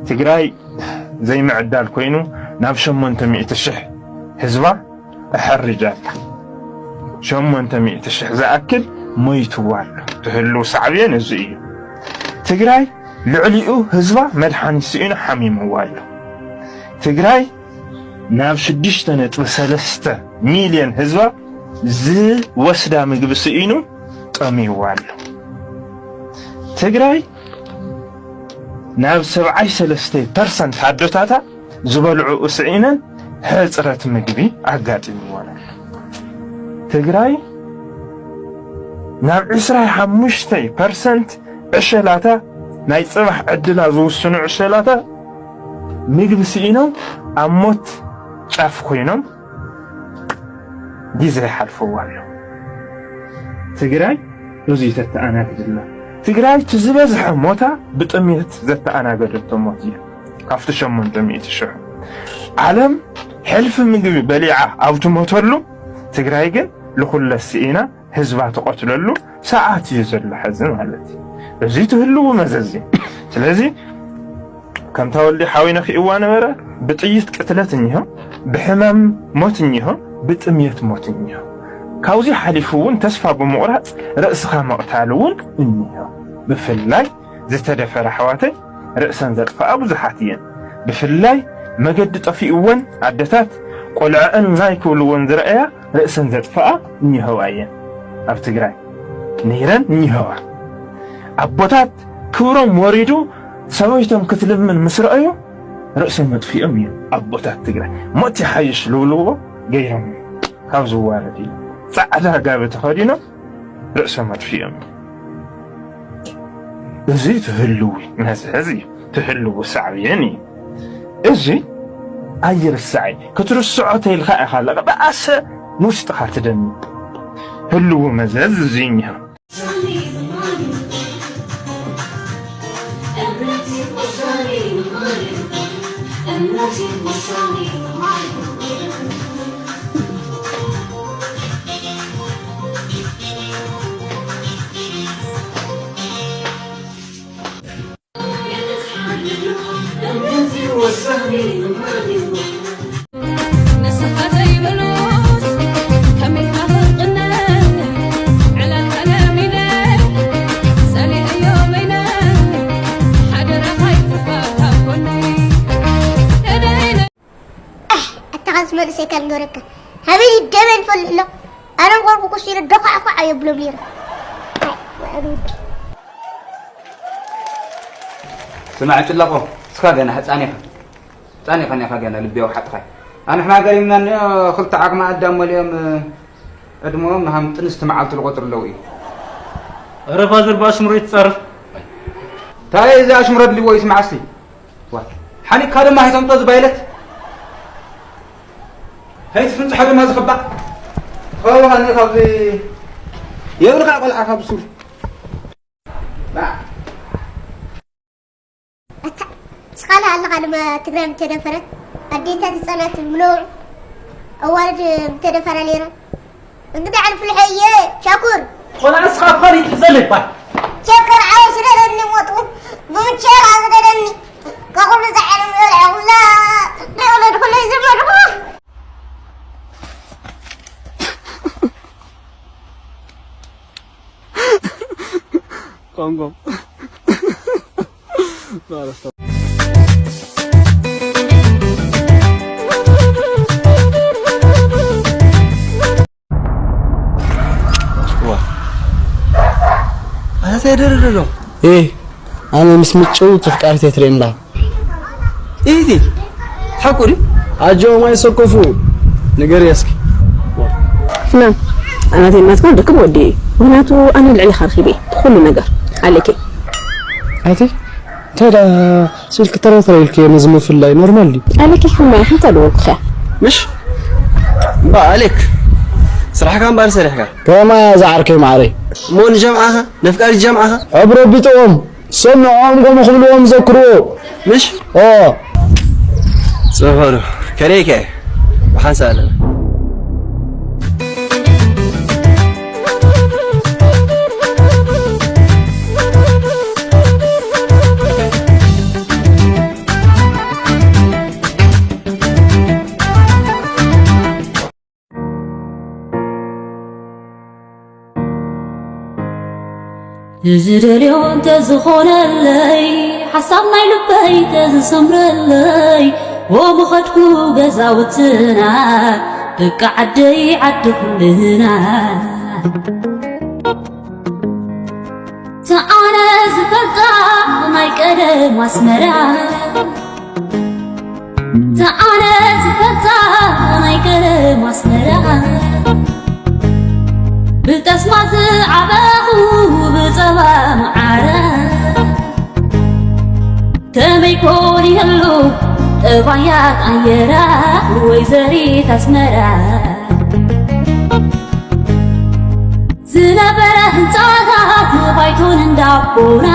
ትግራይ ዘይምዕዳል ኮይኑ ናብ ሸሞንተ ሚእቲ ሽሕ ህዝባ እሐርጃ ኣላ። ሸሞንተ ሚእቲ ሽሕ ዝኣክል ሞይትዋ ኣሎ። ትህሉ ሳዕቤን እዚ እዩ። ትግራይ ልዕሊኡ ህዝባ መድሓኒት ስኢኑ ሓሚምዋ ኣሎ። ትግራይ ናብ ሽዱሽተ ነጥቢ ሰለስተ ሚልዮን ህዝባ ዝወስዳ ምግቢ ስኢኑ ጠምይዋ ኣሎ። ትግራይ ናብ ሰብዓይ ሰለስተ ፐርሰንት ኣዶታታ ዝበልዑ ስዒነን ሕፅረት ምግቢ ኣጋጢምወን ኣሎ። ትግራይ ናብ ዕስራን ሓሙሽተን ፐርሰንት ዕሸላታ ናይ ፅባሕ ዕድላ ዝውስኑ ዕሸላታ ምግቢ ስኢኖም ኣብ ሞት ጫፍ ኮይኖም ግዜ ይሓልፈዋ ኣሎ። ትግራይ እዚ ተተኣናግድ ኣላ። ትግራይ እቲ ዝበዝሐ ሞታ ብጥሜት ዘተኣናገደቶ ሞት እዩ። ካብቲ ሸሞንተ ሚእቲ ሽሕ ዓለም ሕልፊ ምግቢ በሊዓ ኣብ ትሞተሉ ትግራይ ግን ልኹለ ስኢና ህዝባ ትቐትለሉ ሰዓት እዩ ዘሎ ሕዚ ማለት እዩ። እዚ ትህልው መዘዝ እዩ። ስለዚ ከምታ ወልዲ ሓወይ ነኺእዋ ነበረ፣ ብጥይት ቅትለት እኒሆ፣ ብሕማም ሞት እኒሆ፣ ብጥምየት ሞት እኒሆ። ካብዚ ሓሊፉ እውን ተስፋ ብምቑራፅ ርእስኻ ምቕታል እውን እኒሆ። ብፍላይ ዝተደፈራ ኣሕዋተይ ርእሰን ዘጥፍኣ ብዙሓት እየን። ብፍላይ መገዲ ጠፊእወን ኣደታት ቆልዐአን ናይ ክብልወን ዝረኣያ ርእሰን ዘጥፍኣ እኒሀዋ እየን። ኣብ ትግራይ ነይረን እኒሀዋ። ኣቦታት ክብሮም ወሪዱ ሰበይቶም ክትልምን ምስ ረኣዩ ርእሶም መጥፊኦም እዮም። ኣቦታት ትግራይ ሞት ይሓይሽ ልብልዎ ገይሮም እዮም። ካብ ዝዋረድ እዩ ፃዕዳ ጋቢ ተኸዲኖም ርእሶም መጥፊኦም እዮም። እዚ ትህልዊ መዘዝ እዩ፣ ትህልዊ ሳዕቤን እዩ። እዚ ኣይርሳዕ እዩ። ክትርስዖ ተይልካ ኢኻ ኣለቀ ብኣሰ ንውሽጥኻ ትደሚ። ህልዊ መዘዝ እዚ እኒሆ። ኣታ ኻዚ መንእሰይ ካብ ንገረካ ሃበኒ ደመ ንፈልሕ ኣሎ ኣነ ንቆርቁ ኩስ ኢለ ደኳዕኳዕ ኣየብሎም ነይረ። ስማዕ ጭላቆ፣ እስኻ ገና ህፃን ኢኻ። ህፃን ኢኻ ኔኻ ገና ልቢ ኣውሓጥኻይ። ኣንሕና ገሪምና እኒኦ ክልተ ዓቕሚ ኣዳም መሊኦም ዕድመኦም ሃም ጥንስቲ መዓልቲ ዝቆፅሩ ኣለዉ እዩ። ረፋ ዘርባ ኣሽሙሮ ይትፃረፍ። እንታይ እዚ ኣሽሙረ ድልዎ ይስማዕ እስቲ። ሓኒካ ድማ ኣይተምጦ ዝባይለት ከይትፍንፅሖ ድማ ዝኽባእ ከባቢኻ እኒ ካብዚ የብልካ ቆልዓ ካብ ሱር ኣታ ስኻላ ኣለኻ ድማ ትግራይ ምተደፈረት ኣዴታት ህፃናት ምነውዑ ኣዋልድ ምተደፈራ ነይረን እንግዳ ዓልፍልሐየ ቻኩር ቆልዓ ንስኻ ኣብ ኻሊእ ትዘለይ ባል ቸከር ዓወ ስደደኒ ሞጥኩ ብምቸራ ዝደደኒ ከኹሉ ዝዓለም ዝበልዐ ኩላ ናይ ወለድኩለይ ዘመድኹ ቆምቆም ኣታ እንታይ ደረደሎ? ኤህ ኣነ ምስ ምጭው ተፍቃሪተይ ትርእየምላ። ኢቲ ሓቁ ድዩ? ኣጆም ኣይሰከፉ ንገርያ እስኪ። ፍናን ኣናተይ ናትካ ርክብ ወዲ እዩ። ምክንያቱ ኣነ ልዕሊኻ ረኺበ ብኩሉ ነገር ኣለከይ። ኣቲ እንታይ ዳ ስልክ ተረትረ ኢልክ ነዚ ምፍላይ ኖርማል ድዩ? ኣለኪ ሕማይ ሓንታ ደወልኩ ኸያ። ምሽ እምባ ኣሌክ ስራሕካ እምበር ሰሪሕካ። ከማያ ዝዓርከይ ማዓረይ። እሞ ንጀምዓኻ ነፍቃሪት ጀምዓኻ። ኣብ ረቢጥኦም ሰምዖም ከምኡ ክብልዎም ዘክርዎ። ምሽ ኦ ጽፈሩ ከሬከ ብሓንሳ ኣለና። ዝደልዮ እንተዝኾነለይ፣ ሓሳብ ናይ ልበይ ተዝሰምረለይ፣ ወምኸድኩ ገዛውትና፣ ደቂ ዓደይ ዓዲ ኩልና። ተኣነ ዝፈልጣ ናይ ቀደም ኣስመራ፣ ተኣነ ዝፈልጣ ናይ ቀደም ኣስመራ፣ ብጠስማ ዝዓበኹ ብጸባ መዓራ፣ ከመይ ኮን ይህሉ ጠባያት ኣየራ፣ ወይዘሪት ኣስመራ። ዝነበረ ህንጻታት ባይቶን እንዳቦና፣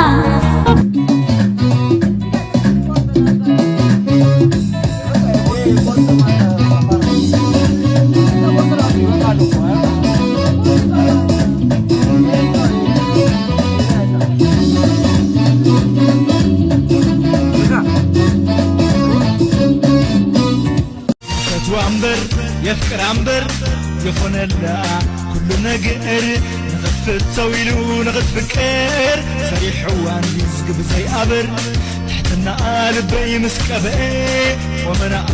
ፈትዋ እምበር የፍቅራ እምበር ይኾነላ ኩሉ ነገር፣ ንኽትፍተው ኢሉ ንኽትፍቀር ሰሪሕዋ እንዲዝግ ብዘይኣበር፣ ትሕትናኣ ልበይ ምስ ቀበኤ፣ ወመናኣ